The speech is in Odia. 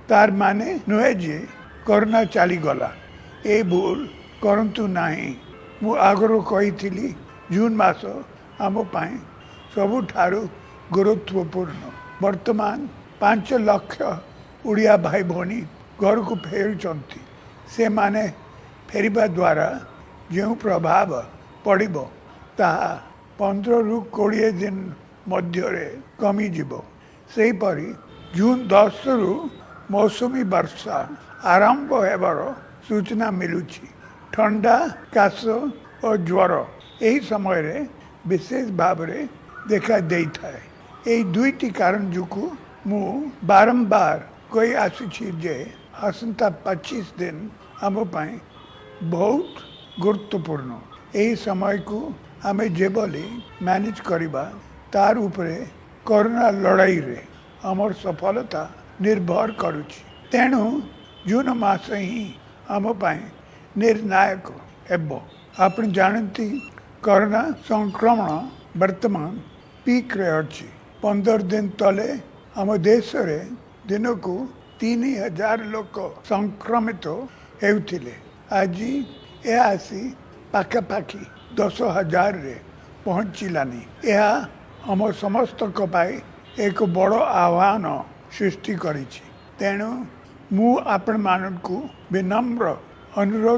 ତାର ମାନେ ନୁହେଁ ଯେ କରୋନା ଚାଲିଗଲା। ଏ ଭୁଲ କରନ୍ତୁ ନାହିଁ। ମୁଁ ଆଗରୁ କହିଥିଲି, ଜୁନ୍ ମାସ ଆମ ପାଇଁ ସବୁଠାରୁ ଗୁରୁତ୍ୱପୂର୍ଣ୍ଣ। ବର୍ତ୍ତମାନ 5 ଲକ୍ଷ ଓଡ଼ିଆ ଭାଇ ଭଉଣୀ ଘରକୁ ଫେରୁଛନ୍ତି। ସେମାନେ ଫେରିବା ଦ୍ୱାରା ଯେଉଁ ପ୍ରଭାବ ପଡ଼ିବ, ତାହା 15ରୁ 20 ଦିନ ମଧ୍ୟରେ କମିଯିବ। ସେହିପରି ଜୁନ୍ 10ରୁ ମୌସୁମୀ ବର୍ଷା ଆରମ୍ଭ ହେବାର ସୂଚନା ମିଳୁଛି। ଥଣ୍ଡା, କାଶ ଓ ଜ୍ୱର ଏହି ସମୟରେ ବିଶେଷ ଭାବରେ ଦେଖା ଦେଇଥାଏ। ଏହି ଦୁଇଟି କାରଣ ଯୋଗୁଁ ମୁଁ ବାରମ୍ବାର କହି ଆସୁଛି ଯେ ଆସନ୍ତା 25 ଦିନ ଆମ ପାଇଁ ବହୁତ ଗୁରୁତ୍ୱପୂର୍ଣ୍ଣ। ଏହି ସମୟକୁ ଆମେ ଯେଭଳି ମ୍ୟାନେଜ୍ କରିବା, ତାର ଉପରେ କରୋନା ଲଢ଼ାଇରେ ଆମର ସଫଳତା ନିର୍ଭର କରୁଛି। ତେଣୁ ଜୁନ୍ ମାସ ହିଁ ଆମ ପାଇଁ ନିର୍ଣ୍ଣାୟକ ହେବ। ଆପଣ ଜାଣନ୍ତି, କରୋନା ସଂକ୍ରମଣ ବର୍ତ୍ତମାନ ପିକ୍ରେ ଅଛି। 15 ଦିନ ତଳେ ଆମ ଦେଶରେ ଦିନକୁ 3000 ଲୋକ ସଂକ୍ରମିତ ହେଉଥିଲେ। ଆଜି ଏହା ଆସି ପାଖାପାଖି 10,000ରେ ପହଞ୍ଚିଲାନି। ଏହା ଆମ ସମସ୍ତଙ୍କ ପାଇଁ ଏକ ବଡ଼ ଆହ୍ୱାନ ସୃଷ୍ଟି କରିଛି। ତେଣୁ ମୁଁ ଆପଣମାନଙ୍କୁ ବିନମ୍ର ଅନୁରୋଧ